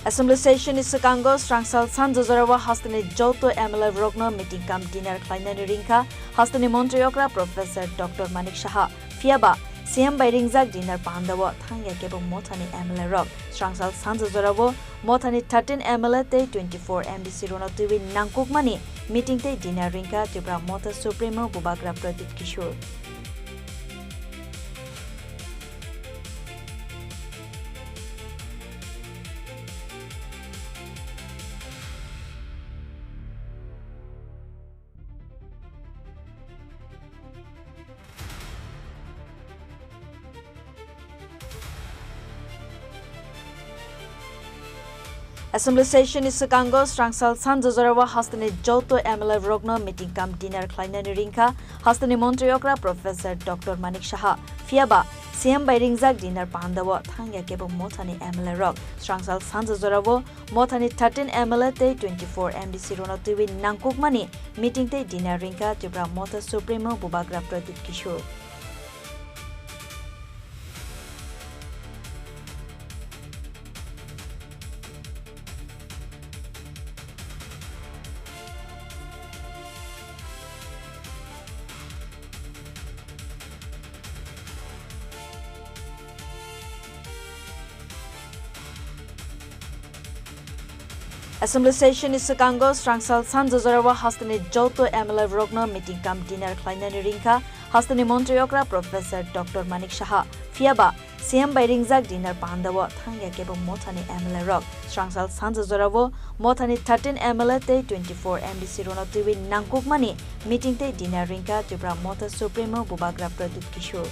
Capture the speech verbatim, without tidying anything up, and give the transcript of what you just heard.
Assembly session ni swkango srangsal sanja jorao hasteni joto M L A rokno meeting cum dinner khlainani ringkha hasteni montri okra Professor Doctor Manik Saha. Phiyaba C M bai ringjak dinner pandao thangya kebo mothani M L A rok. Srangsal sanja jorao mothani thirteen M L A tei twenty-four M D C rokno twiwi nangkukmani meeting tei dinner ringkha Tripura Motha Supremo Bubagra Pradyut Kishore. Assembly session ni swkango srangsal sanja jorao hasteni joto M L A rokno meeting cum dinner khlainani ringkha hasteni montri okra Professor Doctor Manik Saha. Phiyaba C M bai ringjak dinner pandao thangya kebo mothani M L A rok. Srangsal sanja jorao mothani thirteen M L A tei twenty-four M D C rokno twiwi nangkukmani meeting tei dinner ringkha Tripura Motha Supremo Bubagra Pradyut Kishore. Assembly session ni swkango srangsal sanja jorao hasteni joto M L A rokno meeting cum dinner khlainani ringkha hasteni montri okra Professor Doctor Manik Saha. Phiyaba C M bai ringjak dinner pandao thangya kebo mothani M L A rok. Srangsal sanja jorao mothani thirteen M L A tei twenty-four M D C rokno twiwi nangkukmani meeting tei dinner ringkha Tripura Motha Supremo Bubagra Pradyut Kishore.